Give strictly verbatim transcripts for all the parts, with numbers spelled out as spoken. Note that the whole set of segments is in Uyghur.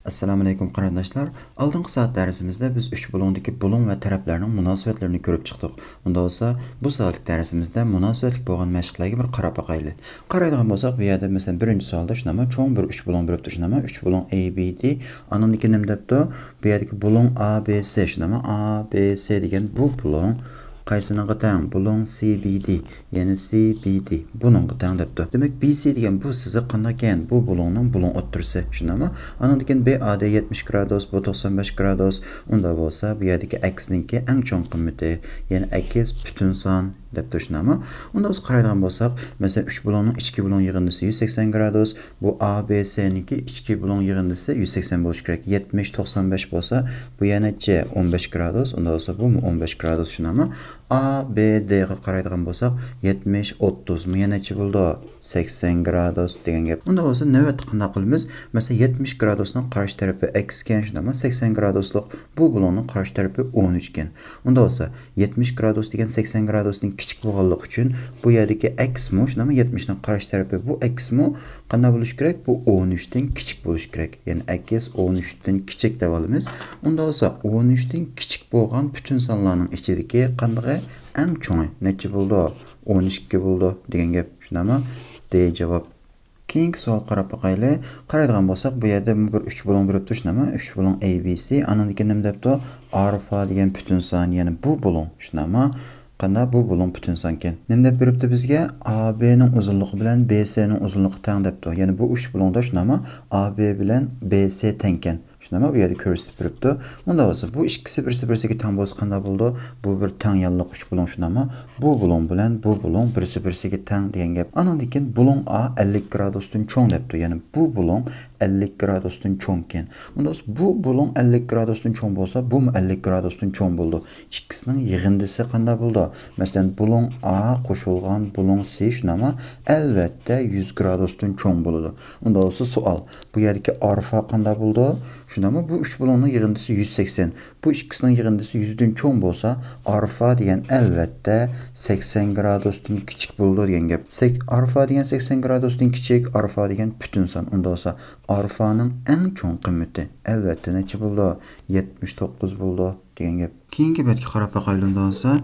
ئەسسالامۇئەلەيكۇم قېرىنداشلار. ئالدىنقى سائەت دەرسىمىزدە بىز ئۈچ بۇلۇڭدىكى بۇلۇڭ ۋە تەرەپلەرنىڭ مۇناسىۋەتلىرىنى كۆرۈپ چىقتۇق. ئۇندا بولسا بۇ سائەتلىك دەرسىمىزدە مۇناسىۋەتلىك بولغان مەشىقلەرگە بىر قاراپ باقايلى. قارايدىغان بولساق، بۇ يەردە مەسىلەن بىرىنچى سوئالدا شۇنداقمۇ چوڭ بىر ئۈچ بۇلۇڭ بېرىپتۇ، شۇنداقمۇ ئۈچ بۇلۇڭ A B D. ئاندىن كېيىن نېمە دەپتۇ؟ بۇ يەردىكى بۇلۇڭ A B C، شۇنداقمۇ A B C دېگەن بۇ بۇلۇڭ قايسىنىڭغا تەڭ؟ بۇلۇڭ C B D، يەنى C B D بۇنىڭغا تەڭ دەپتۇ. دېمەك، B C دېگەن بۇ سىزىق قانداق ئىكەن؟ بۇ بۇلۇڭنىڭ بۇلۇڭ ئوتتۇرىسى، شۇنداقمۇ؟ ئانىڭدىن كېيىن B A D يەتمىش گرادۇس، بۇ توقسان بەش گرادۇس. ئۇندا بولسا بۇ يەردىكى ئەكسنىڭكى ئەڭ چوڭ قىممىتى، يەنى ئەكس پۈتۈن سان دەپتۇ، شۇنداقمۇ؟ ئۇندا بىز قارايدىغان بولساق، مەسىلەن، ئۈچ بۇلۇڭنىڭ ئىچكى بۇلۇڭ يىغىندىسى يۈز سەكسەن گرادۇس، بۇ A B C نىڭكى ئىچكى بۇلۇڭ يىغىندىسى يۈز سەكسەن بولۇشى كېرەك. يەتمىش، توقسان بەش بولسا، بۇ يەنە نەچچە؟ ئون بەش گرادۇس. ئۇندا بولسا بۇمۇ ئون بەش گرادۇس، شۇنداقمۇ؟ A B D غا قارايدىغان بولساق، يەتمىش، ئوتتۇز، بۇ يەنە نەچچە بولىدۇ؟ سەكسەن گرادۇس دېگەن گەپ. ئۇندا بولسا نۆۋەتتە قانداق قىلىمىز؟ مەسىلەن، يەتمىش گرادۇسنىڭ قارشى تەرىپى ئەكس ئىكەن، شۇنداقمۇ؟ سەكسەن گرادۇسلۇق بۇ بۇلۇڭنىڭ قارشى تەرىپى ئون ئۈچ ئىكەن. ئۇندا بولسا يەتمىش گرادۇس دېگەن سەكسەن گرادۇستىن كىچىك بولغانلىقى ئۈچۈن بۇ يەردىكى ئەكسمۇ، شۇنداقمۇ؟ يەتمىشنىڭ قارشى تەرىپى بۇ ئەكسمۇ قانداق بولۇشى كېرەك؟ بۇ ئون ئۈچتىن كىچىك بولۇشى كېرەك. يەنى ئەكس ئون ئۈچتىن كىچىك دەپ ئالىمىز. ئۇندا بولسا ئون ئۈچتىن كىچىك بولغان پۈتۈن سانلارنىڭ ئىچىدىكى قاندىقى ئەڭ چوڭى نەچچە بولىدۇ؟ ئون ئىككى بولىدۇ دېگەن گەپ، شۇنداقمۇ؟ D جاۋاب. كېيىنكى سوئال قاراپ باقايلى. قارايدىغان بولساق، بۇ يەردە بىر ئۈچ بۇلۇڭ بېرىپتۇ، شۇنداقمۇ؟ ئۈچ بۇلۇڭ A B C، ئانىڭدىن كېيىن نېمە دەپتۇ؟ ئارفا دېگەن پۈتۈن سان، يەنى بۇ بۇلۇڭ، شۇنداقمۇ؟ قانداق؟ بۇ بۇلۇڭ پۈتۈن سانكەن. نېمە دەپ بېرىپتۇ بىزگە؟ A B نىڭ ئۇزۇنلۇقى بىلەن B C نىڭ ئۇزۇنلۇقى تەڭ دەپتۇ. يەنى بۇ ئۈچ بۇلۇڭدا، شۇنداقمۇ؟ A B بىلەن B C تەڭكەن. شۇنداقمۇ؟ بۇ يەردە كۆرسىتىپ بېرىپتۇ. ئۇنداق بولسا، بۇ ئىككىسى بىرسى بىرسىگە تەڭ بولسا قانداق بولىدۇ؟ بۇ بىر تەڭ يانلىق ئۈچ بۇلۇڭ، شۇنداقمۇ؟ بۇ بۇلۇڭ بىلەن بۇ بۇلۇڭ بىرسى بىرسىگە تەڭ دېگەن گەپ. ئانىڭدىن كېيىن بۇلۇڭ A ئەللىك گرادۇستىن چوڭ دەپتۇ. يەنى بۇ بۇلۇڭ ئەللىك گرادۇستىن چوڭكەن. ئۇنداق بولسا، بۇ بۇلۇڭ ئەللىك گرادۇستىن چوڭ بولسا، بۇمۇ ئەللىك گرادۇستىن چوڭ بولىدۇ. ئىككىسىنىڭ يىغىندىسى قانداق بولىدۇ؟ مەسىلەن، بۇلۇڭ A قوشۇلغان بۇلۇڭ C، شۇنداقمۇ؟ ئەلۋەتتە، يۈز گرادۇستىن چوڭ بولىدۇ. ئۇنداق بولسا سوئال، بۇ يەردىكى ئارفا قانداق بولىدۇ؟ شۇنداقمۇ؟ بۇ ئۈچ بۇلۇڭنىڭ يىغىندىسى يۈز سەكسەن. بۇ ئىككىسىنىڭ يىغىندىسى يۈزدىن چوڭ بولسا، ئارفا دېگەن ئەلۋەتتە سەكسەن گرادۇستىن كىچىك بولىدۇ دېگەن گەپ. سەك-، ئارفا دېگەن سەكسەن گرادۇستىن كىچىك، ئارفا دېگەن پۈتۈن سان. ئۇنداق بولسا ئارفانىڭ ئەڭ چوڭ قىممىتى ئەلۋەتتە نەچچە بولىدۇ؟ يەتمىش توققۇز بولىدۇ دېگەن گەپ. كېيىنكى بەتكە قاراپ باقايلى ئۇنداق بولسا.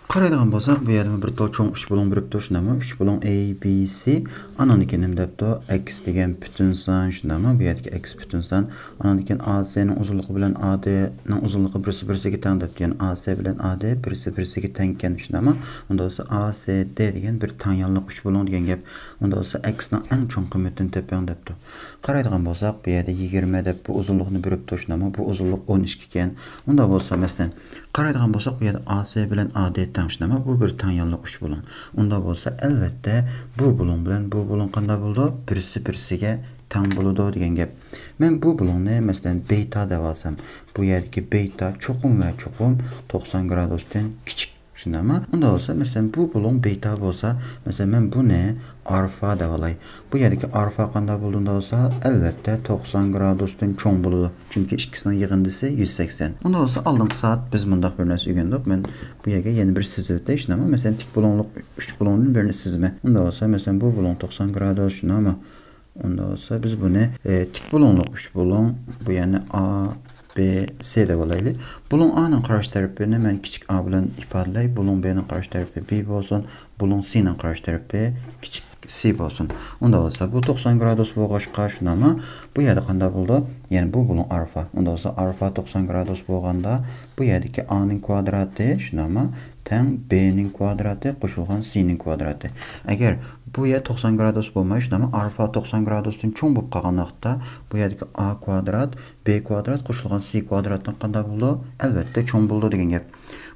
قارايدىغان بولساق، بۇ يەردىمۇ بىر تال چوڭ ئۈچ بۇلۇڭ بېرىپتۇ، شۇنداقمۇ؟ ئۈچ بۇلۇڭ A B C، ئانىڭدىن كېيىن نېمە دەپتۇ؟ ئەكس دېگەن پۈتۈن سان، شۇنداقمۇ؟ بۇ يەردىكى ئەكس پۈتۈن سان. ئانىڭدىن كېيىن A C نىڭ ئۇزۇنلۇقى بىلەن A D نىڭ ئۇزۇنلۇقى بىرسى بىرسىگە تەڭ دەپتۇ. يەنى A C بىلەن A D بىرسى بىرسىگە تەڭكەن، شۇنداقمۇ؟ ئۇندا بولسا A C D دېگەن بىر تەڭ يانلىق ئۈچ بۇلۇڭ دېگەن گەپ. ئۇندا بولسا ئەكسنىڭ ئەڭ چوڭ قىممىتىنى تېپىڭ دەپتۇ. قارايدىغان بولساق، بۇ يەردە يىگىرمە دەپ بۇ ئۇزۇنلۇقنى بېرىپتۇ، شۇنداقمۇ؟ بۇ ئۇزۇنلۇق ئون ئىككى ئىكەن. ئۇنداق بولسا، مەسىلەن، قارايدىغان بولساق، بۇ يەردە A C بىلەن A D تەڭ، شۇنداقمۇ؟ بۇ بىر تەڭ يانلىق ئۈچ بۇلۇڭ. ئۇنداق بولسا، ئەلۋەتتە، بۇ بۇلۇڭ بىلەن بۇ بۇلۇڭ قانداق بولىدۇ؟ بىرسى بىرسىگە تەڭ بولىدۇ دېگەن گەپ. مەن بۇ بۇلۇڭنى، مەسىلەن، بېتا دەپ ئالسام، بۇ يەردىكى بېتا چوقۇم ۋە چوقۇم توقسان گرادۇستىن كىچىك. شۇنداقمۇ؟ ئۇنداق بولسا، مەسىلەن، بۇ بۇلۇڭ بېتا بولسا، مەسىلەن، مەن بۇنى ئارفا دەپ ئالاي. بۇ يەردىكى ئارفا قانداق بولىدۇ ئۇنداق بولسا؟ ئەلۋەتتە، توقسان گرادۇستىن چوڭ بولىدۇ. چۈنكى ئىككىسىنىڭ يىغىندىسى يۈز سەكسەن. ئۇنداق بولسا، ئالدىنقى سائەت بىز مۇنداق بىر نەرسە ئۆگەندۇق. مەن بۇ يەرگە يەنە بىر سىزىۋېتەي. شۇنداقمۇ؟ مەسىلەن، تىك بۇلۇڭلۇق ئۈچ بۇلۇڭدىن بىرنى سىزىمەن. ئۇنداق بولسا، مەسىلەن، بۇ بۇلۇڭ توقسان گرادۇس، شۇنداقمۇ؟ ئۇنداق بولسا، بىز بۇنى، ئە، تىك بۇلۇڭلۇق ئۈچ بۇلۇڭ، بۇ يەنى A، B، C دەپ ئالايلى. بۇلۇڭ A نىڭ قارشى تەرىپىنى مەن كىچىك A بىلەن ئىپادىلەي. بۇلۇڭ B نىڭ قارشى تەرىپى B بولسۇن. بۇلۇڭ C نىڭ قارشى تەرىپى كىچىك C بولسۇن. ئۇنداق بولسا، بۇ توقسان گرادۇس بولغاچقا، شۇنداقمۇ؟ بۇ يەردە قانداق بولىدۇ؟ يەنى بۇ بۇلۇڭ ئارفا. ئۇنداق بولسا، ئارفا توقسان گرادۇس بولغاندا، بۇ يەردىكى A نىڭ كۋادراتى، شۇنداقمۇ؟ تەڭ B نىڭ كۋادراتى قوشۇلغان C نىڭ كۋادراتى. ئەگەر بۇ يەر توقسان گرادۇس بولماي، شۇنداقمۇ؟ ئارفا توقسان گرادۇستىن چوڭ بولۇپ قالغان ۋاقىتتا، بۇ يەردىكى A كۋادرات، B كۋادرات قوشۇلغان C كۋادراتتىن قانداق بولىدۇ؟ ئەلۋەتتە، چوڭ بولىدۇ دېگەن گەپ.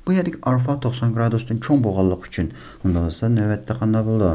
بۇ يەردىكى ئارفا توقسان گرادۇستىن چوڭ بولغانلىقى ئۈچۈن، ئۇنداق بولسا، نۆۋەتتە قانداق بولىدۇ؟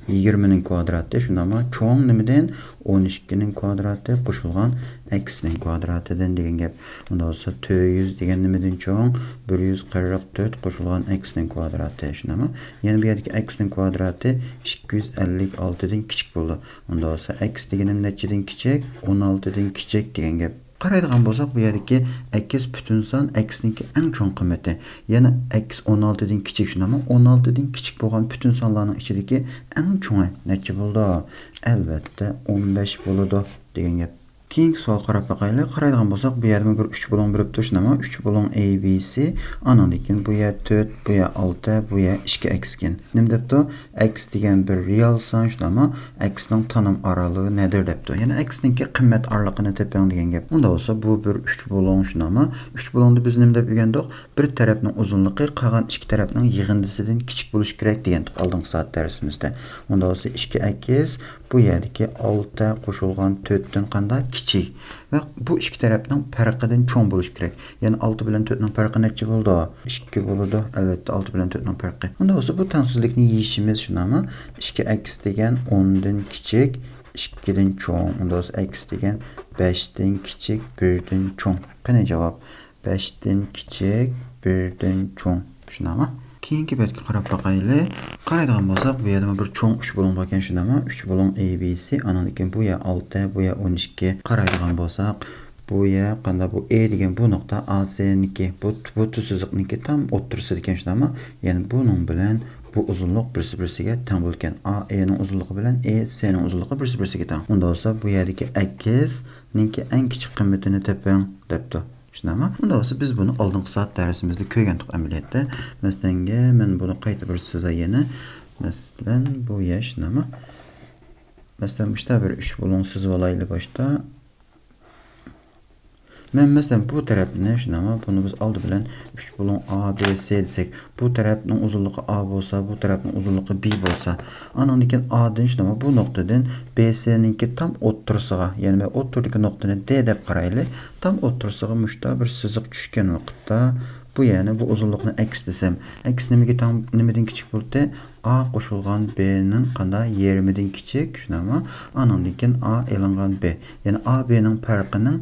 يىگىرمىنىڭ كۋادراتى، شۇنداقمۇ؟ چوڭ نېمىدىن؟ ئون ئىككىنىڭ كۋادراتى قوشۇلغان ئەكسنىڭ كۋادراتىدىن دېگەن گەپ. ئۇنداق بولسا، تۆت يۈز دېگەن نېمىدىن چوڭ؟ بىر يۈز قىرىق تۆت قوشۇلغان ئەكسنىڭ كۋادراتى، شۇنداقمۇ؟ يەنە بۇ يەردىكى ئەكسنىڭ كۋادراتى ئىككى يۈز ئەللىك ئالتىدىن كىچىك بولىدۇ. ئۇنداق بولسا، ئەكس دېگىنىم نەچچىدىن كىچىك؟ ئون ئالتىدىن كىچىك دېگەن گەپ. قارايدىغان بولساق، بۇ يەردىكى ئەكس پۈتۈن سان ئەكسنىڭكى ئەڭ چوڭ قىممىتى. يەنى ئەكس ئون ئالتىدىن كىچىك، شۇنداقمۇ؟ ئون ئالتىدىن كىچىك بولغان پۈتۈن سانلارنىڭ ئىچىدىكى ئەڭ چوڭى نەچچە بولىدۇ؟ ئەلۋەتتە، ئون بەش بولىدۇ دېگەن گەپ. كېيىنكى سوئال قاراپ باقايلى. قارايدىغان بولساق، بۇ يەردىمۇ بىر ئۈچ بۇلۇڭ بېرىپتۇ، شۇنداقمۇ؟ ئۈچ بۇلۇڭ A B C، ئانىڭدىن كېيىن بۇ يەر تۆت، بۇ يەر ئالتە، بۇ يەر ئىككى ئەكس ئىكەن. نېمە دەپتۇ؟ ئەكس دېگەن بىر رېئال سان، شۇنداقمۇ؟ ئەكسنىڭ تانىم ئارىلىقى نەدىر دەپتۇ. يەنى ئەكسنىڭكى قىممەت ئارىلىقىنى تېپىڭ دېگەن گەپ. ئۇنداق بولسا بۇ بىر ئۈچ بۇلۇڭ، شۇنداقمۇ؟ ئۈچ بۇلۇڭدا بىز نېمە دەپ ئۆگەندۇق؟ بىر تەرەپنىڭ ئۇزۇنلۇقى قالغان ئىككى تەرەپنىڭ يىغىندىسىدىن كىچىك بولۇشى كېرەك دېگەنتۇق ئالدىنقى سائەت دەرسىمىزدە. ئۇنداق بولسا ئىككى ئەكس بۇ يەردىكى ئالتە قوشۇلغان تۆتتىن قانداق؟ كىچىك. ۋە بۇ ئىككى تەرەپنىڭ پەرقىدىن چوڭ بولۇشى كېرەك. يەنى ئالتە بىلەن تۆتنىڭ پەرقى نەچچە بولىدۇ؟ ئىككى بولىدۇ. ئەلۋەتتە، ئالتە بىلەن تۆتنىڭ پەرقى. ئۇنداق بولسا بۇ تەڭسىزلىكنى يېشىمىز، شۇنداقمۇ؟ ئىككى ئەكس دېگەن ئوندىن كىچىك، ئىككىدىن چوڭ. ئۇنداق بولسا ئەكس دېگەن بەشتىن كىچىك، بىردىن چوڭ. قېنى جاۋاب؟ بەشتىن كىچىك، بىردىن چوڭ. شۇنداقمۇ؟ كېيىنكى بەتكە قاراپ باقايلى. قارايدىغان بولساق، بۇ يەردىمۇ بىر چوڭ ئۈچ بۇلۇڭ بار ئىكەن، شۇنداقمۇ؟ ئۈچ بۇلۇڭ A B C، ئانىڭدىن كېيىن بۇ يەر ئالتە، بۇ يەر ئون ئىككى. قارايدىغان بولساق، بۇ يەر قانداق؟ بۇ A دېگەن بۇ نۇقتا A C نىڭكى، بۇ، بۇ تۈز سىزىقنىڭكى تام ئوتتۇرىسى ئىكەن، شۇنداقمۇ؟ يەنى بۇنىڭ بىلەن بۇ ئۇزۇنلۇق بىرسى بىرسىگە تەڭ بولىدىكەن. A A نىڭ ئۇزۇنلۇقى بىلەن A C نىڭ ئۇزۇنلۇقى بىرسى بىرسىگە تەڭ. ئۇنداق بولسا بۇ يەردىكى ئەكسنىڭكى ئەڭ كىچىك قىممىتىنى تېپىڭ دەپتۇ. شۇنداقمۇ؟ ئۇنداق بولسا بىز بۇنى ئالدىنقى سائەت دەرسىمىزدە كۆرگەنتۇق ئەمەلىيەتتە. مەسىلەنگە، مەن بۇنى قايتا بىر سىزاي يەنە. مەسىلەن، بۇ يەر، شۇنداقمۇ؟ مەسىلەن، مۇشتا بىر ئۈچ بۇلۇڭ سىزىۋالايلى باشتا. مەن، مەسىلەن، بۇ تەرەپنى، شۇنداقمۇ؟ بۇنى بىز ئالدى بىلەن ئۈچ بۇلۇڭ A B C دېسەك، بۇ تەرەپنىڭ ئۇزۇنلۇقى A بولسا، بۇ تەرەپنىڭ ئۇزۇنلۇقى B بولسا، ئانىڭدىن كېيىن A دىن، شۇنداقمۇ؟ بۇ نۇقتىدىن B C نىڭكى تام ئوتتۇرىسىغا، يەنى مەن ئوتتۇرىدىكى نۇقتىنى D دەپ قارايلى. تام ئوتتۇرىسىغا مۇشتا بىر سىزىق چۈشكەن ۋاقىتتا، بۇ يەنى بۇ ئۇزۇنلۇقنى ئەكس دېسەم، ئەكس نېمىگە تەڭ، نېمىدىن كىچىك بولدى؟ A قوشۇلغان B نىڭ قانداق؟ يېرىمىدىن كىچىك، شۇنداقمۇ؟ ئانىڭدىن كېيىن A ئېلىنغان B. يەنى A B نىڭ پەرقىنىڭ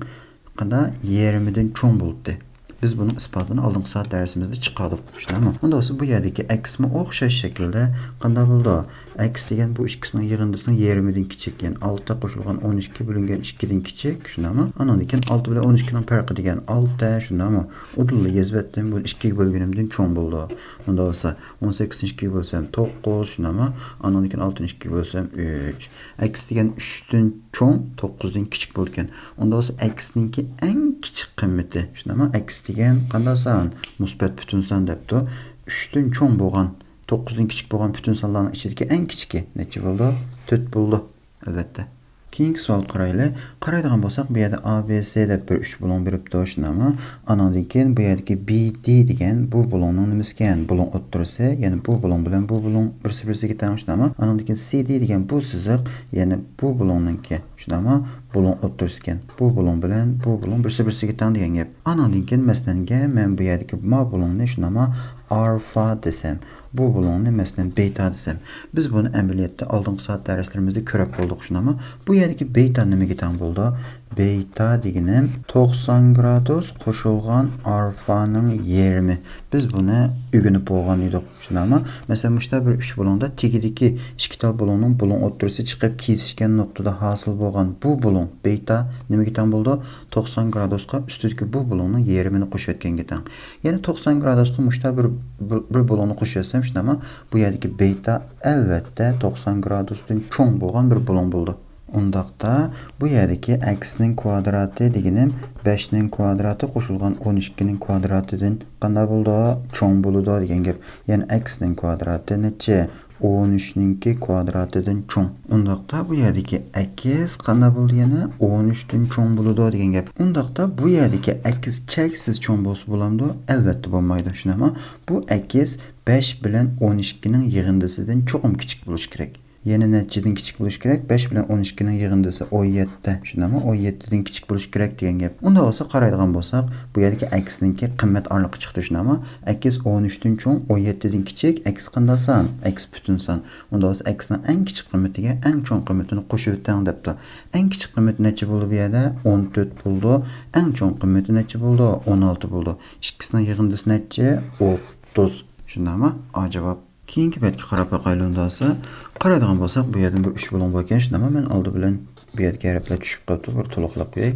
قانداق؟ يېرىمىدىن چوڭ بولدى. بىز بۇنىڭ ئىسپاتىنى ئالدىنقى سائەت دەرسىمىزدە چىقاردۇق، شۇنداقمۇ؟ ئۇنداق بولسا بۇ يەردىكى ئەكسمۇ ئوخشاش شەكىلدە قانداق بولىدۇ؟ ئەكس دېگەن بۇ ئىككىسىنىڭ يىغىندىسىنىڭ يېرىمىدىن كىچىك، يەنى ئالتە قوشۇلغان ئون ئىككى بۆلۈنگەن ئىككىدىن كىچىك، شۇنداقمۇ؟ ئانىڭدىن كېيىن ئالتە بىلەن ئون ئىككىنىڭ پەرقى دېگەن ئالتە، شۇنداقمۇ؟ ئۇدۇللا يېزىپ ئەتتىم، بۇنى ئىككىگە بۆلگىنىمدىن چوڭ بولىدۇ. ئۇنداق بولسا ئون سەككىزنى ئىككىگە بۆلسەم توققۇز، شۇنداقمۇ؟ ئانىڭدىن كېيىن ئالتىنى ئىككىگە بۆلسەم ئۈچ. ئەكس دېگەن ئۈچتىن چوڭ، توققۇزدىن كىچىك بولىدىكەن. ئۇنداق بولسا ئەكسنىڭكى ئەڭ كىچىك قىممىتى، شۇنداقمۇ؟ ئەكس دېگەن قانداق سان؟ مۇسبەت پۈتۈن سان دەپتۇ. ئۈچتىن چوڭ بولغان، توققۇزدىن كىچىك بولغان پۈتۈن سانلارنىڭ ئىچىدىكى ئەڭ كىچىكى نەچچە بولىدۇ؟ تۆت بولىدۇ، ئەلۋەتتە. كېيىنكى سوئال قارايلى. قارايدىغان بولساق، بۇ يەردە A B C دەپ بىر ئۈچ بۇلۇڭ بېرىپتۇ، شۇنداقمۇ؟ ئانىڭدىن كېيىن بۇ يەردىكى B D دېگەن بۇ بۇلۇڭنىڭ نېمىسىكەن؟ بۇلۇڭ ئوتتۇرىسى، يەنى بۇ بۇلۇڭ بىلەن بۇ بۇلۇڭ بىرسى بىرسىگە تەڭ، شۇنداقمۇ؟ ئانىڭدىن كېيىن C D دېگەن بۇ سىزىق، يەنى بۇ بۇلۇڭنىڭكى، شۇنداقمۇ؟ بۇلۇڭ ئوتتۇرىسىكەن. بۇ بۇلۇڭ بىلەن بۇ بۇلۇڭ بىرسى بىرسىگە تەڭ دېگەن گەپ. ئانىڭدىن كېيىن مەسىلەنگە مەن بۇ يەردىكى ما بۇلۇڭنى، شۇنداقمۇ؟ ئالفا دېسەم، بۇ بۇلۇڭنى مەسىلەن بېتا دېسەم، بىز بۇنى ئەمەلىيەتتە ئالدىنقى سائەت دەرسلىرىمىزدە كۆرۈپ بولدۇق، شۇنداقمۇ؟ بۇ يەردىكى بېتا نېمىگە تەڭ بولىدۇ؟ بېتا دېگىنىم توقسان گرادۇس قوشۇلغان ئالفانىڭ يېرىمى. بىز بۇنى ئۆگىنىپ بولغان ئىدۇق، شۇنداقمۇ؟ مەسىلەن، مۇشتا بىر ئۈچ بۇلۇڭدا تېگىدىكى ئىككى تال بۇلۇڭنىڭ بۇلۇڭ ئوتتۇرىسى چىقىپ كېسىشكەن نۇقتىدا ھاسىل بولغان بۇ بۇلۇڭ بېتا نېمىگە تەڭ بولىدۇ؟ توقسان گرادۇسقا ئۈستىدىكى بۇ بۇلۇڭنىڭ يېرىمىنى قوشۇۋەتكەنگە تەڭ. يەنى توقسان گرادۇسقا مۇشتا بىر، بىر، بىر بۇلۇڭنى قوشۇۋەتسەم، شۇنداقمۇ؟ بۇ يەردىكى بېتا ئەلۋەتتە توقسان گرادۇستىن چوڭ بولغان بىر بۇلۇڭ بولىدۇ. ئۇنداقتا بۇ يەردىكى ئەكسنىڭ كۋادراتى دېگىنىم بەشنىڭ كۋادراتى قوشۇلغان ئون ئىككىنىڭ كۋادراتىدىن قانداق بولىدۇ؟ چوڭ بولىدۇ دېگەن گەپ. يەنى ئەكسنىڭ كۋادراتى نەچچە؟ ئون ئۈچنىڭكى كۋادراتىدىن چوڭ. ئۇنداقتا بۇ يەردىكى ئەكس قانداق بولىدۇ يەنە؟ ئون ئۈچتىن چوڭ بولىدۇ دېگەن گەپ. ئۇنداقتا بۇ يەردىكى ئەكس چەكسىز چوڭ بولسا بولامدۇ؟ ئەلۋەتتە بولمايدۇ، شۇنداقمۇ؟ بۇ ئەكس بەش بىلەن ئون ئىككىنىڭ يىغىندىسىدىن چوقۇم كىچىك بولۇشى كېرەك. يەنە نەچچىدىن كىچىك بولۇشى كېرەك؟ بەش بىلەن ئون ئىككىنىڭ يىغىندىسى ئون يەتتە، شۇنداقمۇ؟ ئون يەتتىدىن كىچىك بولۇشى كېرەك دېگەن گەپ. ئۇنداق بولسا قارايدىغان بولساق، بۇ يەردىكى ئەكسنىڭكى قىممەت ئارىلىقى چىقتى، شۇنداقمۇ؟ ئەكس ئون ئۈچتىن چوڭ، ئون يەتتىدىن كىچىك، ئەكس قانداق سان؟ ئەكس پۈتۈن سان. ئۇنداق بولسا ئەكسنىڭ ئەڭ كىچىك قىممىتىگە ئەڭ چوڭ قىممىتىنى قوشۇۋېتىڭ دەپتۇ. ئەڭ كىچىك قىممىتى نەچچە بولدى بۇ يەردە؟ ئون تۆت بولىدۇ. ئەڭ چوڭ قىممىتى نەچچە بولىدۇ؟ ئون ئالتە بولىدۇ. ئىككىسىنىڭ يىغىندىسى نەچچە؟ ئوتتۇز. شۇنداقمۇ؟ ئا جاۋاب. كېيىنكى بەتكە قاراپ باقايلى ئۇنداقسا. قارايدىغان بولساق، بۇ يەردىن بىر ئۈچ بۇلۇڭ باركەن، شۇنداقمۇ؟ مەن ئالدى بىلەن بۇ يەردىكى ھەرپلەر چۈشۈپ قاپتۇ، بىر تولۇقلاپ قوياي.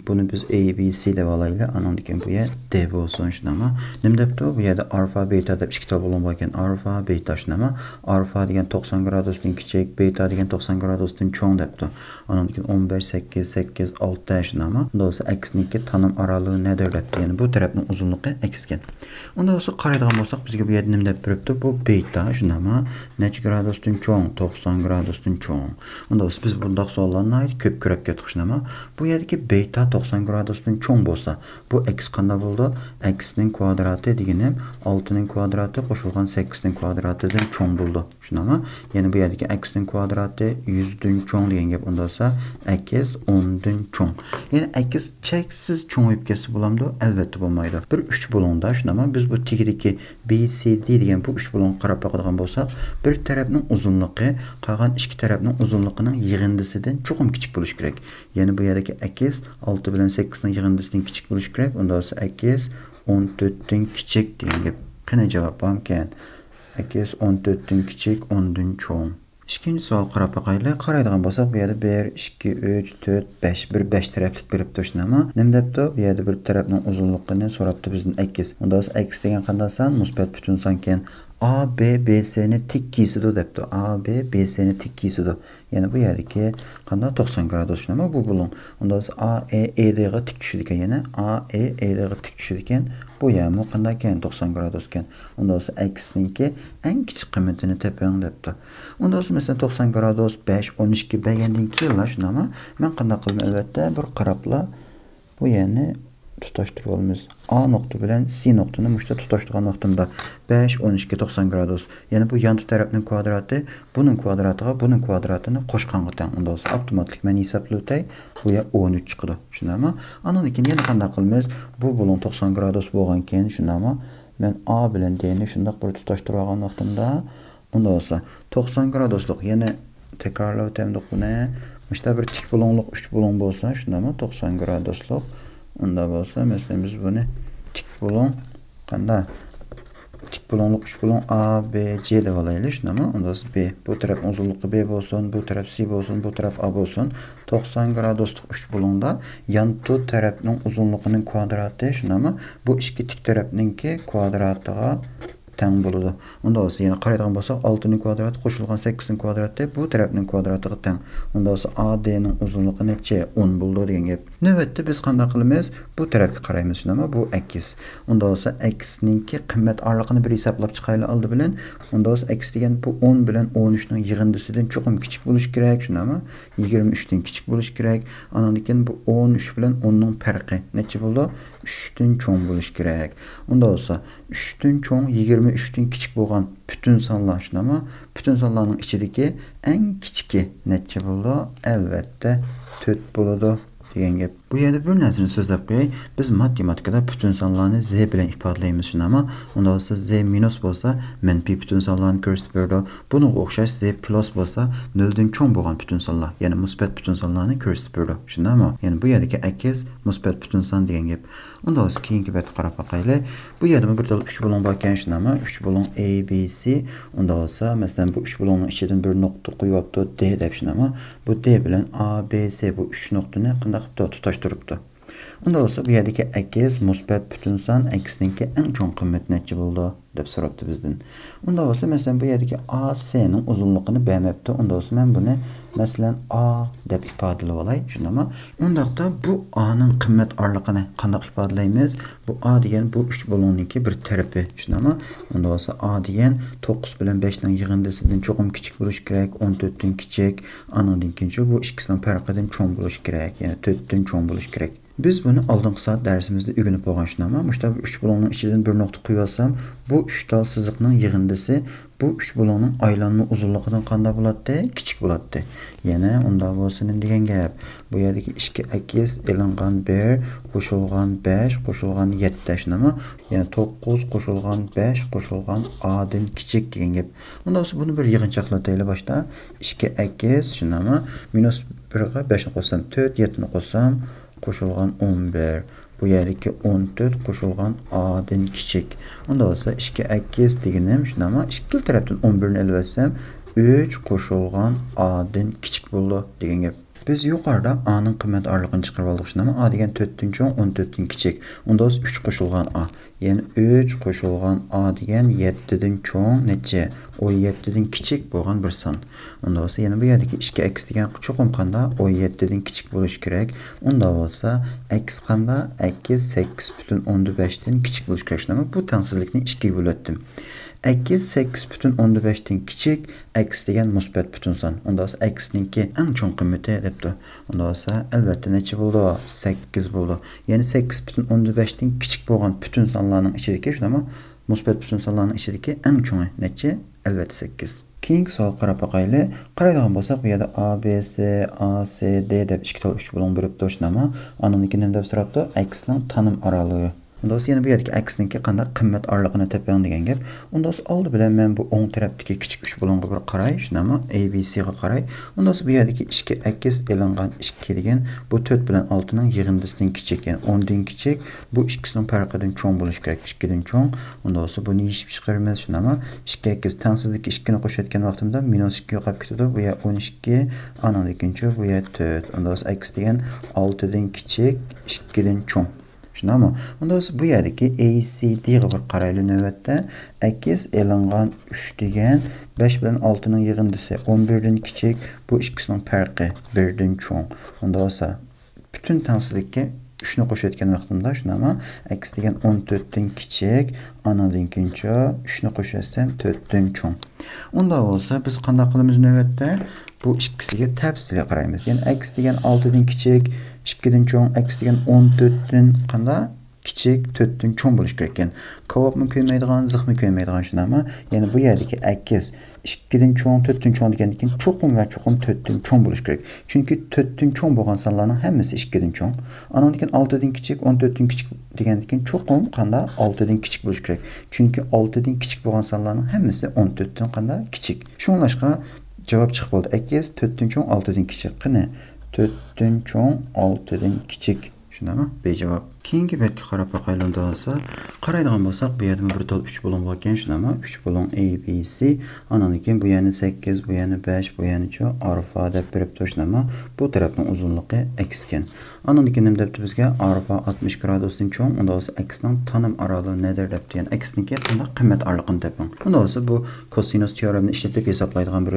بۇنى بىز A B C دەپ ئالايلى. ئانىڭدىن كېيىن بۇ يەر D بولسۇن، شۇنداقمۇ؟ نېمە دەپتۇ؟ بۇ يەردە ئارفا، بېتا دەپ ئىككى تال بولۇڭ بار ئىكەن. ئارفا، بېتا، شۇنداقمۇ؟ ئارفا دېگەن توقسان گرادۇستىن كىچىك، بېتا دېگەن توقسان گرادۇستىن چوڭ دەپتۇ. ئانىڭدىن كېيىن ئون بەش، سەككىز، سەككىز، ئالتە، شۇنداقمۇ؟ ئۇندا بولسا ئەكسنىڭكى تانىم ئارالىقى نەدىر دەپتۇ. يەنى بۇ تەرەپنىڭ ئۇزۇنلۇقى ئەكسكەن. ئۇندا بولسا قارايدىغان بولساق، بىزگە بۇ يەردە نېمە دەپ بېرىپتۇ؟ بۇ بېتا، شۇنداقمۇ؟ نەچچە گرادۇستىن چوڭ؟ توقسان گرادۇستىن چوڭ. ئۇندا بولسا بىز بۇنداق سوئاللارنى ناھايىتى كۆپ كۆرۈپ كەتتۇق، شۇنداقمۇ؟ بۇ يەردىكى بېتا توقسان گرادۇستىن چوڭ بولسا، بۇ ئەكس قانداق بولىدۇ؟ ئەكسنىڭ كۋادراتى دېگىنىم ئالتىنىڭ كۋادراتى قوشۇلغان سەككىزنىڭ كۋادراتىدىن چوڭ بولىدۇ. شۇنداقمۇ؟ يەنى بۇ يەردىكى ئەكسنىڭ كۋادراتى يۈزدىن چوڭ دېگەن گەپ. ئۇندا بولسا ئەكس ئوندىن چوڭ. يەنى ئەكس چەكسىز چوڭىيىپ كەتسە بولامدۇ؟ ئەلۋەتتە بولمايدۇ. بىر ئۈچ بۇلۇڭدا، شۇنداقمۇ؟ بىز بۇ تېگىدىكى B C D دېگەن بۇ ئۈچ بۇلۇڭغا قاراپ باقىدىغان بولساق، بىر تەرەپنىڭ ئۇزۇنلۇقى قالغان ئىككى تەرەپنىڭ ئۇزۇنلۇقىنىڭ يىغىندىسىدىن چوقۇم كىچىك بولۇشى كېرەك. يەنى بۇ يەردىكى ئەكس ئالتە بىلەن سەككىزنىڭ يىغىندىسىدىن كىچىك بولۇشى كېرەك. ئۇندا بولسا ئەكس ئون تۆتتىن كىچىك دېگەن گەپ. قېنى، جاۋاب بارمىكەن؟ ئەكس ئون تۆتتىن كىچىك، ئوندىن چوڭ. ئىككىنچى سوئال قاراپ باقايلى. قارايدىغان بولساق، بۇ يەردە بىر، ئىككى، ئۈچ، تۆت، بەش، بىر بەش تەرەپلىك بېرىپتۇ، شۇنداقمۇ؟ نېمە دەپتۇ؟ بۇ يەردە بىر تەرەپنىڭ ئۇزۇنلۇقىنى سوراپتۇ بىزدىن، ئەكس. ئۇندا بولسا ئەكس دېگەن قانداق سان؟ مۇسبەت پۈتۈن سانكەن. A B B C نى تىك كېسىدۇ دەپتۇ. A B B C نى تىك كېسىدۇ. يەنى بۇ يەردىكى قانداق؟ توقسان گرادۇس، شۇنداقمۇ؟ بۇ بۇلۇڭ. ئۇندا بولسا A E A D غا تىك چۈشىدىكەن. يەنى A E A D غا تىك چۈشىدىكەن. بۇ يەرمۇ قانداقكەن؟ توقسان گرادۇسكەن. ئۇندا بولسا ئەكسنىڭكى ئەڭ كىچىك قىممىتىنى تېپىڭ دەپتۇ. ئۇندا بولسا، مەسىلەن، توقسان گرادۇس، بەش، ئون ئىككى بەرگەندىن كېيىنلا، شۇنداقمۇ؟ مەن قانداق قىلىمەن؟ ئەلۋەتتە، بىر قاراپلا بۇ يەرنى تۇتاشتۇرۇپ ئالىمىز. A نۇقتا بىلەن C نۇقتىنى مۇشۇ تۇتاشتۇرغان ۋاقتىمدا، بەش، ئون ئىككى، توقسان گرادۇس. يەنى بۇ يانتۇ تەرەپنىڭ كۋادراتى بۇنىڭ كۋادراتىغا بۇنىڭ كۋادراتىنى قوشقانغا تەڭ. ئۇندا بولسا ئاپتوماتلىق مەن ھېسابلىۋېتەي. بۇ يەر ئون ئۈچ چىقىدۇ. شۇنداقمۇ؟ ئانىڭدىن كېيىن يەنە قانداق قىلىمىز؟ بۇ بۇلۇڭ توقسان گرادۇس بولغانكەن، شۇنداقمۇ؟ مەن A بىلەن D نى شۇنداق بىر تۇتاشتۇرۇۋالغان ۋاقتىمدا، ئۇندا بولسا توقسان گرادۇسلۇق، يەنە تەكرارلاپ ئۆتەمدۇق بۇنى. مۇشۇنداق بىر تىك بۇلۇڭلۇق ئۈچ بۇلۇڭ بولسا، شۇنداقمۇ؟ توقسان گرادۇسلۇق. ئۇندا بولسا، مەسىلەن، بىز بۇنى تىك بۇلۇڭ، قانداق؟ تىك بۇلۇڭلۇق ئۈچ بۇلۇڭ A B C دەپ ئالايلى، شۇنداقمۇ؟ ئۇندا بولسا B، بۇ تەرەپ ئۇزۇنلۇقى B بولسۇن، بۇ تەرەپ C بولسۇن، بۇ تەرەپ A بولسۇن. توقسان گرادۇسلۇق ئۈچ بۇلۇڭدا يانتۇ تەرەپنىڭ ئۇزۇنلۇقىنىڭ كۋادراتى، شۇنداقمۇ؟ بۇ ئىككى تىك تەرەپنىڭكى كۋادراتىغا تەڭ بولىدۇ. ئۇندا بولسا يەنە قارايدىغان بولساق، ئالتىنىڭ كۋادراتى قوشۇلغان سەككىزنىڭ كۋادراتى بۇ تەرەپنىڭ كۋادراتىغا تەڭ. ئۇندا بولسا A D نىڭ ئۇزۇنلۇقى نەچچە؟ ئون بولىدۇ دېگەن گەپ. نۆۋەتتە بىز قانداق قىلىمىز؟ بۇ تەرەپكە قارايمىز، شۇنداقمۇ؟ بۇ ئەكس. ئۇندا بولسا ئەكسنىڭكى قىممەت ئارىلىقىنى بىر ھېسابلاپ چىقايلى ئالدى بىلەن. ئۇندا بولسا ئەكس دېگەن بۇ ئون بىلەن ئون ئۈچنىڭ يىغىندىسىدىن چوقۇم كىچىك بولۇشى كېرەك، شۇنداقمۇ؟ يىگىرمە ئۈچتىن كىچىك بولۇشى كېرەك. ئانىڭدىن كېيىن بۇ ئون ئۈچ بىلەن ئوننىڭ پەرقى نەچچە بولىدۇ؟ ئۈچتىن چوڭ بولۇشى كېرەك. ئۇندا بولسا ئۈچتىن چوڭ، يىگىرمە ئۈچتىن كىچىك بولغان پۈتۈن سانلار، شۇنداقمۇ؟ پۈتۈن سانلارنىڭ ئىچىدىكى ئەڭ كىچىكى نەچچە بولىدۇ؟ ئەلۋەتتە، تۆت بولىدۇ دېگەن گەپ. بۇ يەردە بىر نەرسىنى سۆزلەپ قوياي. بىز ماتېماتىكىدا پۈتۈن سانلارنى Z بىلەن ئىپادىلەيمىز، شۇنداقمۇ؟ ئۇندا بولسا Z مىنۇس بولسا، مەنپىي پۈتۈن سانلارنى كۆرسىتىپ بېرىدۇ. بۇنىڭغا ئوخشاش Z پلۇس بولسا، نۆلدىن چوڭ بولغان پۈتۈن سانلار، يەنى مۇسبەت پۈتۈن سانلارنى كۆرسىتىپ بېرىدۇ، شۇنداقمۇ؟ يەنى بۇ يەردىكى ئەكس مۇسبەت پۈتۈن سان دېگەن گەپ. ئۇندا بولسا كېيىنكى بەتكە قاراپ باقايلى. بۇ يەردىمۇ بىر تال ئۈچ بۇلۇڭ باركەن، شۇنداقمۇ؟ ئۈچ بۇلۇڭ A B C. ئۇندا بولسا، مەسىلەن، بۇ ئۈچ بۇلۇڭنىڭ ئىچىدىن بىر نۇقتا قويۇۋاپتۇ، D دەپ، شۇنداقمۇ؟ بۇ D بىلەن A B C بۇ ئۈچ نۇقتىنى قانداق قىپتۇ؟ تۇتاشتۇرۇپتۇ. ئۇندا بولسا بۇ يەردىكى ئەكس مۇسبەت پۈتۈن سان، ئەكسنىڭكى ئەڭ چوڭ قىممىتى نەچچە بولىدۇ؟ دەپ سوراپتۇ بىزدىن. ئۇندا بولسا، مەسىلەن، بۇ يەردىكى A C نىڭ ئۇزۇنلۇقىنى بەرمەپتۇ. ئۇندا بولسا مەن بۇنى، مەسىلەن، A دەپ ئىپادىلىۋالاي، شۇنداقمۇ؟ ئۇنداقتا بۇ A نىڭ قىممەت ئارىلىقىنى قانداق ئىپادىلەيمىز؟ بۇ A دېگەن بۇ ئۈچ بۇلۇڭنىڭكى بىر تەرىپى، شۇنداقمۇ؟ ئۇندا بولسا A دېگەن توققۇز بىلەن بەشنىڭ يىغىندىسىدىن چوقۇم كىچىك بولۇشى كېرەك، ئون تۆتتىن كىچىك، ئانىڭدىن كېيىنچۇ بۇ ئىككىسىنىڭ پەرقىدىن چوڭ بولۇشى كېرەك، يەنى تۆتتىن چوڭ بولۇشى كېرەك. بىز بۇنى ئالدىنقى سائەت دەرسىمىزدە ئۆگىنىپ بولغان، شۇنداقمۇ؟ مۇشۇنداق بىر ئۈچ بۇلۇڭنىڭ ئىچىدىن بىر نۇقتا قويۇۋالسام، بۇ ئۈچ تال سىزىقنىڭ يىغىندىسى بۇ ئۈچ بۇلۇڭنىڭ ئايلانما ئۇزۇنلۇقىدىن قانداق بولاتتى؟ كىچىك بولاتتى. يەنە ئۇنداق بولسا نېمە دېگەن گەپ؟ بۇ يەردىكى ئىككى ئەكس ئېلىنغان بىر قوشۇلغان بەش قوشۇلغان يەتتە، شۇنداقمۇ؟ يەنى توققۇز قوشۇلغان بەش قوشۇلغان A دىن كىچىك دېگەن گەپ. ئۇنداق بولسا بۇنى بىر يىغىنچاقلىتايلى باشتا. ئىككى ئەكس، شۇنداقمۇ؟ مىنۇس بىرگە بەشنى قوشسام تۆت، يەتتىنى قوشسام قوشۇلغان ئون بىر. بۇ يەردىكى ئون تۆت قوشۇلغان A دىن كىچىك. ئۇندا بولسا ئىككى ئەكس دېگىنىم، شۇنداقمۇ؟ ئىككىلا تەرەپتىن ئون بىرنى ئېلىۋەتسەم، ئۈچ قوشۇلغان A دىن كىچىك بولىدۇ دېگەن گەپ. بىز يۇقىرىدا ئانىڭ قىممەت ئارىلىقىنى چىقىرىپ ئالدۇق، شۇنداقمۇ؟ ئا دېگەن تۆتتىن چوڭ، ئون تۆتتىن كىچىك. ئۇندا بولسا ئۈچ قوشۇلغان ئا. يەنى ئۈچ قوشۇلغان ئا دېگەن يەتتىدىن چوڭ نەچچە؟ ئون يەتتىدىن كىچىك بولغان بىر سان. ئۇندا بولسا يەنە بۇ يەردىكى ئىككى ئەكس دېگەن چوقۇم قاندا؟ ئون يەتتىدىن كىچىك بولۇشى كېرەك. ئۇندا بولسا ئەكس قاندا؟ ئەكس سەككىز پۈتۈن ئوندىن بەشتىن كىچىك بولۇشى كېرەك. شۇنداقمۇ؟ بۇ تەڭسىزلىكنى ئىككىگە بۆلۈۋەتتىم. ئەكس سەككىز پۈتۈن ئوندىن بەشتىن كىچىك، ئەكس دېگەن مۇسبەت پۈتۈن سان. ئۇندا بولسا ئەكسنىڭكى ئەڭ چوڭ قىممىتى دەپتۇ. ئۇندا بولسا ئەلۋەتتە نەچچە بولىدۇ؟ سەككىز بولىدۇ. يەنى سەككىز پۈتۈن ئوندىن بەشتىن كىچىك بولغان پۈتۈن سانلارنىڭ ئىچىدىكى، شۇنداقمۇ؟ مۇسبەت پۈتۈن سانلارنىڭ ئىچىدىكى ئەڭ چوڭى نەچچە؟ ئەلۋەتتە سەككىز. كېيىنكى سوئالغا قاراپ باقايلى. قارايدىغان بولساق، بۇ يەردە ئا بى سى، ئا سى دى دەپ ئىككى تال ئۈچ بۇلۇڭ بېرىپتۇ، شۇنداقمۇ؟ ئانىڭدىن كېيىن نېمە دەپ سوراپتۇ؟ ئەكسنىڭ تانىم ئارالىقى. ئۇندا بولسا يەنە بۇ يەردىكى ئەكسنىڭكى قانداق قىممەت ئارىلىقىنى تېپىڭ دېگەن گەپ. ئۇندا بولسا ئالدى بىلەن مەن بۇ ئوڭ تەرەپتىكى كىچىك ئۈچ بۇلۇڭغا بىر قاراي، شۇنداقمۇ؟ ئەي بى سىغا قاراي. ئۇندا بولسا بۇ يەردىكى ئىككى ئەكس ئېلىنغان ئىككى دېگەن بۇ تۆت بىلەن ئالتىنىڭ يىغىندىسىدىن كىچىك، يەنى ئوندىن كىچىك. بۇ ئىككىسىنىڭ پەرقىدىن چوڭ بولۇشى كېرەك، ئىككىدىن چوڭ. ئۇندا بولسا بۇنى يېشىپ چىقىرىمىز، شۇنداقمۇ؟ ئىككى ئەكس تەڭسىزلىككە ئىككىنى قوشۇۋەتكەن ۋاقتىمدا مىنۇس ئىككى يوقاپ كېتىدۇ. بۇ يەر ئون ئىككى، ئانىڭدىن كېيىنچە بۇ يەر تۆت. ئۇندا بولسا ئەكس دېگەن ئالتىدىن كىچىك، ئىككىدىن چوڭ. شۇنداقمۇ؟ ئۇندا بولسا بۇ يەردىكى ئەي سى دىغا بىر قارايلى نۆۋەتتە. ئەكس ئېلىنغان ئۈچ دېگەن بەش بىلەن ئالتىنىڭ يىغىندىسى ئون بىردىن كىچىك، بۇ ئىككىسىنىڭ پەرقى بىردىن چوڭ. ئۇندا بولسا پۈتۈن تەڭسىزلىككە ئۈچنى قوشۇۋەتكەن ۋاقتىمدا، شۇنداقمۇ؟ ئەكس دېگەن ئون تۆتتىن كىچىك، ئانىڭدىن كېيىنچە ئۈچنى قوشۇۋەتسەم تۆتتىن چوڭ. ئۇنداق بولسا بىز قانداق قىلىمىز نۆۋەتتە؟ بۇ ئىككىسىگە تەپسىلىي قارايمىز. يەنى ئەكس دېگەن ئالتىدىن كىچىك، ئىككىدىن چوڭ، ئەكس دېگەن ئون تۆتتىن قانداق؟ كىچىك، تۆتتىن چوڭ بولۇشى كېرەك ئىكەن. كاۋاپمۇ كۆيمەيدىغان، زىخمۇ كۆيمەيدىغان، شۇنداقمۇ؟ يەنى بۇ يەردىكى ئەكس ئىككىدىن چوڭ، تۆتتىن چوڭ دېگەندىن كېيىن چوقۇم ۋە چوقۇم تۆتتىن چوڭ بولۇشى كېرەك. چۈنكى تۆتتىن چوڭ بولغان سانلارنىڭ ھەممىسى ئىككىدىن چوڭ. ئانىڭدىن كېيىن ئالتىدىن كىچىك، ئون تۆتتىن كىچىك دېگەندىن كېيىن چوقۇم قانداق؟ ئالتىدىن كىچىك بولۇشى كېرەك. چۈنكى ئالتىدىن كىچىك بولغان سانلارنىڭ ھەممىسى ئون تۆتتىن قانداق؟ كىچىك. شۇڭلاشقا جاۋاب چىقىپ بولدى. ئەكس تۆتتىن چوڭ، ئالتىدىن كىچىك. قېنى، تۆتتىن چوڭ، ئالتىدىن كىچىك. شۇنداقمۇ؟ بى جاۋاب. كېيىنكى بەتكە قاراپ باقايلى ئۇندىسا. قارايدىغان بولساق، بۇ يەردىمۇ بىر تال ئۈچ بۇلۇڭ بار ئىكەن، شۇنداقمۇ؟ ئۈچ بۇلۇڭ ئەي بى سى. ئانىڭدىن كېيىن بۇ يەرنى سەككىز، بۇ يەرنى بەش، بۇ يەرنىچۇ ئارفا دەپ بېرىپتۇ، شۇنداقمۇ؟ بۇ تەرەپنىڭ ئۇزۇنلۇقى ئەكس ئىكەن. ئانىڭدىن كېيىن نېمە دەپتۇ بىزگە؟ ئارفا ئاتمىش گرادۇستىن چوڭ، ئۇندا بولسا ئەكسنىڭ تانىم ئارالىقى نەدىر دەپتۇ. يەنى ئەكسنىڭكى قانداق قىممەت ئارىلىقىنى تېپىڭ. ئۇندا بولسا بۇ كوسىنۇس تېئورېمىنى ئىشلىتىپ ھېسابلايدىغان بىر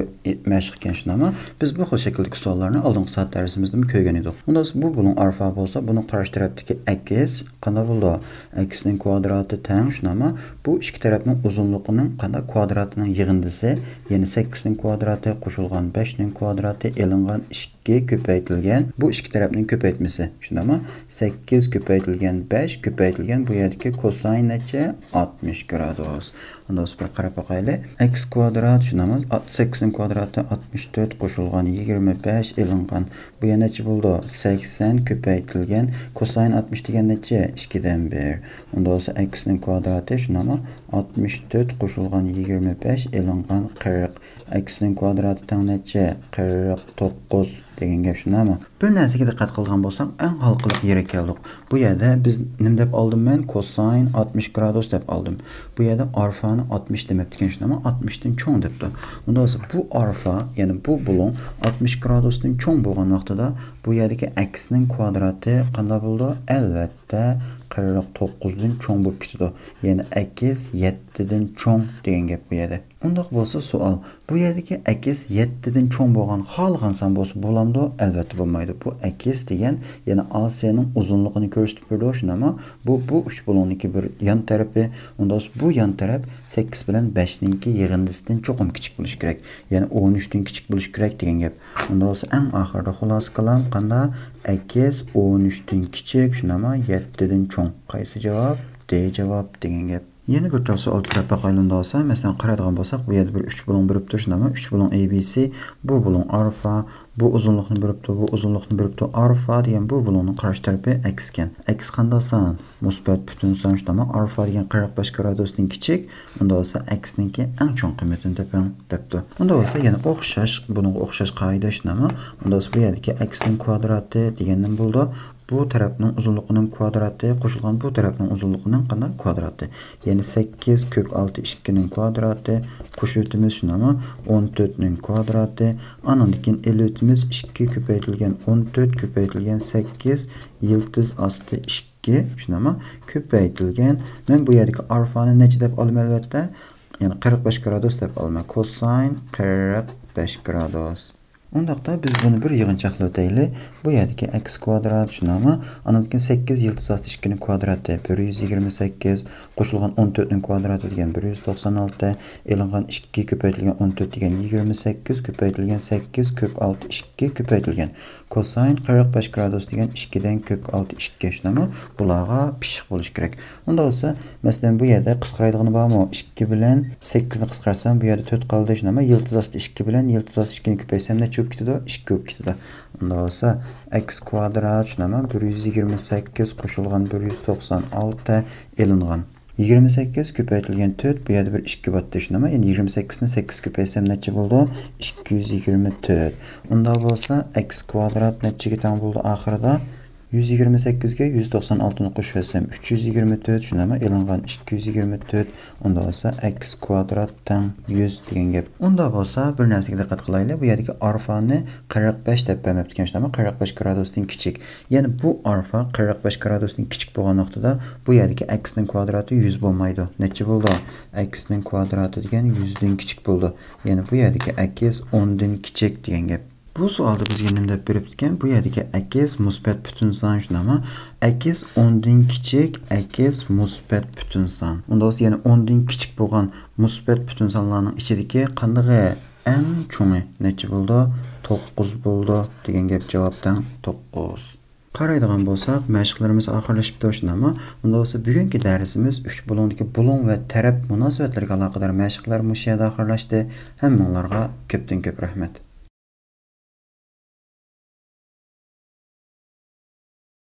مەشىق ئىكەن، شۇنداقمۇ؟ بىز بۇ خىل شەكىلدىكى سوئاللارنى ئالدىنقى سائەت دەرسىمىزدىمۇ كۆرگەن ئىدۇق. ئۇندا بۇ بۇلۇڭ ئارفا بولسا، بۇنىڭ قارشى تەرەپتىكى ئەكس قانداق بولىدۇ؟ ئەكسنىڭ كۋادراتى تەڭ، شۇنداقمۇ؟ بۇ ئىككى تەرەپنىڭ ئۇزۇنلۇقىنىڭ قانداق؟ كۋادراتىنىڭ يىغىندىسى، يەنى سەككىزنىڭ كۋادراتى قوشۇلغان بەشنىڭ كۋادراتى ئېلىنغان ئىككى كۆپەيتىلگەن بۇ ئىككى تەرەپنىڭ كۆپەيتمىسى، شۇنداقمۇ؟ سەككىز كۆپەيتىلگەن بەش كۆپەيتىلگەن بۇ يەردىكى كوساين نەچچە؟ ئاتمىش گرادۇس. ئۇندا بىر قاراپ باقايلى. ئەكس كۋادرات، شۇنداقمۇ؟ ئات-، سەككىزنىڭ كۋادراتى ئاتمىش تۆت قوشۇلغان يىگىرمە بەش ئېلىنغان. بۇ يەر نەچچە بولىدۇ؟ سەكسەن كۆپەيتىلگەن كوساين ئاتمىش دېگەن نەچچە؟ ئىككىدىن بىر. ئۇندا بولسا ئەكسنىڭ كۋادراتى، شۇنداقمۇ؟ ئاتمىش تۆت قوشۇلغان يىگىرمە بەش ئېلىنغان قىرىق. ئەكسنىڭ كۋادراتى تەڭ نەچچە؟ قىرىق توققۇز دېگەن گەپ، شۇنداقمۇ؟ بىر نەرسىگە دىققەت قىلىدىغان بولساق، ئەڭ ھالقىلىق يېرىگە كەلدۇق. بۇ يەردە بىز نېمە دەپ ئالدىم مەن؟ كوساين ئاتمىش گرادۇس دەپ ئالدىم. بۇ يەردە ئارفانى ئاتمىش دېمەپتىكەن، شۇنداقمۇ؟ ئاتمىشتىن چوڭ دەپتۇ. ئۇندا بولسا بۇ ئارفا، يەنى بۇ بۇلۇڭ ئاتمىش گرادۇستىن چوڭ بولغان ۋاقتىدا بۇ يەردىكى ئەكسنىڭ كۋادراتى قانداق بولىدۇ؟ ئەلۋەتتە، قىرىق توققۇزدىن چوڭ بولۇپ كېتىدۇ. يەنى ئەكس يەتتىدىن چوڭ دېگەن گەپ بۇ يەردە. ئۇنداق بولسا سوئال، بۇ يەردىكى ئەكس يەتتىدىن چوڭ بولغان خالىغان سان بولسا بولامدۇ؟ ئەلۋەتتە بولمايدۇ. بۇ ئەكس دېگەن، يەنى ئاسىنىڭ ئۇزۇنلۇقىنى كۆرسىتىپ بېرىدۇ، شۇنداقمۇ؟ بۇ، بۇ ئۈچ بۇلۇڭنىڭكى بىر يان تەرىپى، ئۇندا بولسا بۇ يان تەرەپ سەككىز بىلەن بەشنىڭكى يىغىندىسىدىن چوقۇم كىچىك بولۇشى كېرەك. يەنى ئون ئۈچتىن كىچىك بولۇشى كېرەك دېگەن گەپ. ئۇندا بولسا ئەڭ ئاخىرىدا خۇلاسە كالام قانداق؟ ئەكس ئون ئۈچتىن كىچىك، شۇنداقمۇ؟ يەتتىدىن چوڭ. قايسى جاۋاب؟ دى جاۋاب دېگەن گەپ. يەنە بىر تال سوئال كۆرۈپ باقايلى ئۇندىسا. مەسىلەن، قارايدىغان بولساق، بۇ يەردە بىر ئۈچ بۇلۇڭ بېرىپتۇ، شۇنداقمۇ؟ ئۈچ بۇلۇڭ ئەي بى سى، بۇ بۇلۇڭ ئارفا، بۇ ئۇزۇنلۇقنى بېرىپتۇ، بۇ ئۇزۇنلۇقنى بېرىپتۇ. ئارفا دېگەن بۇ بۇلۇڭنىڭ قارشى تەرىپى ئەكس ئىكەن. ئەكس قانداق سان؟ مۇسبەت پۈتۈن سان، شۇنداقمۇ؟ ئارفا دېگەن قىرىق بەش گرادۇستىن كىچىك، ئۇندا بولسا ئەكسنىڭكى ئەڭ چوڭ قىممىتىنى تېپىڭ دەپتۇ. ئۇندا بولسا يەنە ئوخشاش، بۇنىڭغا ئوخشاش قائىدە، شۇنداقمۇ؟ ئۇندا بولسا بۇ يەردىكى ئەكسنىڭ كۋادراتى دېگەن نېمە بولىدۇ؟ بۇ تەرەپنىڭ ئۇزۇنلۇقىنىڭ كۋادراتى قوشۇلغان بۇ تەرەپنىڭ ئۇزۇنلۇقىنىڭ قانداق؟ كۋادراتى. يەنى سەككىز كۆك ئالتە ئىككىنىڭ كۋادراتى قوشۇۋېتىمىز، شۇنداقمۇ؟ ئون تۆتنىڭ كۋادراتى. ئانىڭدىن كېيىن ئېلىۋېتىمىز، ئىككى كۆپەيتىلگەن ئون تۆت كۆپەيتىلگەن سەككىز يىلتىز ئاستى ئىككى، شۇنداقمۇ؟ كۆپەيتىلگەن. مەن بۇ يەردىكى ئارفانى نەچچە دەپ ئالىمەن؟ ئەلۋەتتە، يەنى قىرىق بەش گرادۇس دەپ ئالىمەن. كوساين قىرىق بەش گرادۇس. ئۇنداقتا بىز بۇنى بىر يىغىنچاقلىۋېتەيلى. بۇ يەردىكى ئەكس كۋادرات، شۇنداقمۇ؟ ئانىڭدىن كېيىن سەككىز يىلتىز ئاستى ئىككىنىڭ كۋادراتى بىر يۈز يىگىرمە سەككىز، قوشۇلغان ئون تۆتنىڭ كۋادراتى دېگەن بىر يۈز توقسان ئالتە، ئېلىنغان ئىككى كۆپەيتىلگەن ئون تۆت دېگەن يىگىرمە سەككىز، كۆپەيتىلگەن سەككىز كۆك ئالتە ئىككى، كۆپەيتىلگەن كوساين قىرىق بەش گرادۇس دېگەن ئىككىدىن كۆك ئالتە ئىككى، شۇنداقمۇ؟ بۇلارغا پىششىق بولۇشى كېرەك. ئۇنداق بولسا، مەسىلەن، بۇ يەردە قىسقىرايدىغىنى بارمۇ؟ ئىككى بىلەن سەككىزنى قىسقارتسام، بۇ يەردە تۆت قالدى، شۇنداقمۇ؟ يىلتىز ئاستى ئىككى بىلەن يىلتىز ئاستى ئىككىنى كۆپەيتسەم، نەچچە بولۇپ كېتىدۇ؟ ئىككى بولۇپ كېتىدۇ. ئۇنداق بولسا، ئەكس كۋادرات، شۇنداقمۇ؟ بىر يۈز يىگىرمە سەككىز قوشۇلغان بىر يۈز توقسان ئالتە ئېلىنغان. يىگىرمە سەككىز كۆپەيتىلگەن تۆت، بۇ يەردە بىر ئىككى بارتى، شۇنداقمۇ؟ يەنى يىگىرمە سەككىزنى سەككىز كۆپەيتسەم، نەچچە بولىدۇ؟ ئىككى يۈز يىگىرمە تۆت. ئۇنداق بولسا، ئەكس كۋادرات نەچچىگە تەڭ بولىدۇ ئاخىرىدا؟ يۈز يىگىرمە سەككىزگە يۈز توقسان ئالتىنى قوشۇۋەتسەم، ئۈچ يۈز يىگىرمە تۆت، شۇنداقمۇ؟ ئېلىنغان ئىككى يۈز يىگىرمە تۆت، ئۇنداق بولسا، ئەكس كۋادرات تەڭ يۈز دېگەن گەپ. ئۇنداق بولسا، بىر نەرسىگە دىققەت قىلايلى. بۇ يەردىكى ئارفانى قىرىق بەش دەپ بەرمەپتىكەن، شۇنداقمۇ؟ قىرىق بەش گرادۇستىن كىچىك. يەنى بۇ ئارفا قىرىق بەش گرادۇستىن كىچىك بولغان ۋاقتىدا بۇ يەردىكى ئەكسنىڭ كۋادراتى يۈز بولمايدۇ. نەچچە بولىدۇ؟ ئەكسنىڭ كۋادراتى دېگەن يۈزدىن كىچىك بولىدۇ. يەنى بۇ يەردىكى ئەكس ئوندىن كىچىك دېگەن گەپ. بۇ سوئالدا بىزگە نېمە دەپ بېرىپتىكەن؟ بۇ يەردىكى ئەكس مۇسبەت پۈتۈن سان، شۇنداقمۇ؟ ئەكس ئوندىن كىچىك، ئەكس مۇسبەت پۈتۈن سان. ئۇنداق بولسا، يەنى ئوندىن كىچىك بولغان مۇسبەت پۈتۈن سانلارنىڭ ئىچىدىكى قاندىقى ئەڭ چوڭى نەچچە بولىدۇ؟ توققۇز بولىدۇ دېگەن گەپ. جاۋاب تەڭ توققۇز. قارايدىغان بولساق، مەشىقلىرىمىز ئاخىرلىشىپتۇ، شۇنداقمۇ؟ ئۇنداق بولسا، بۈگۈنكى دەرسىمىز ئۈچ بۇلۇڭدىكى بۇلۇڭ ۋە تەرەپ مۇناسىۋەتلىرىگە ئالاقىدار مەشىقلەر مۇشۇ يەردە ئاخىرلاشتى. ھەممىڭلارغا كۆپتىن كۆپ رەھمەت.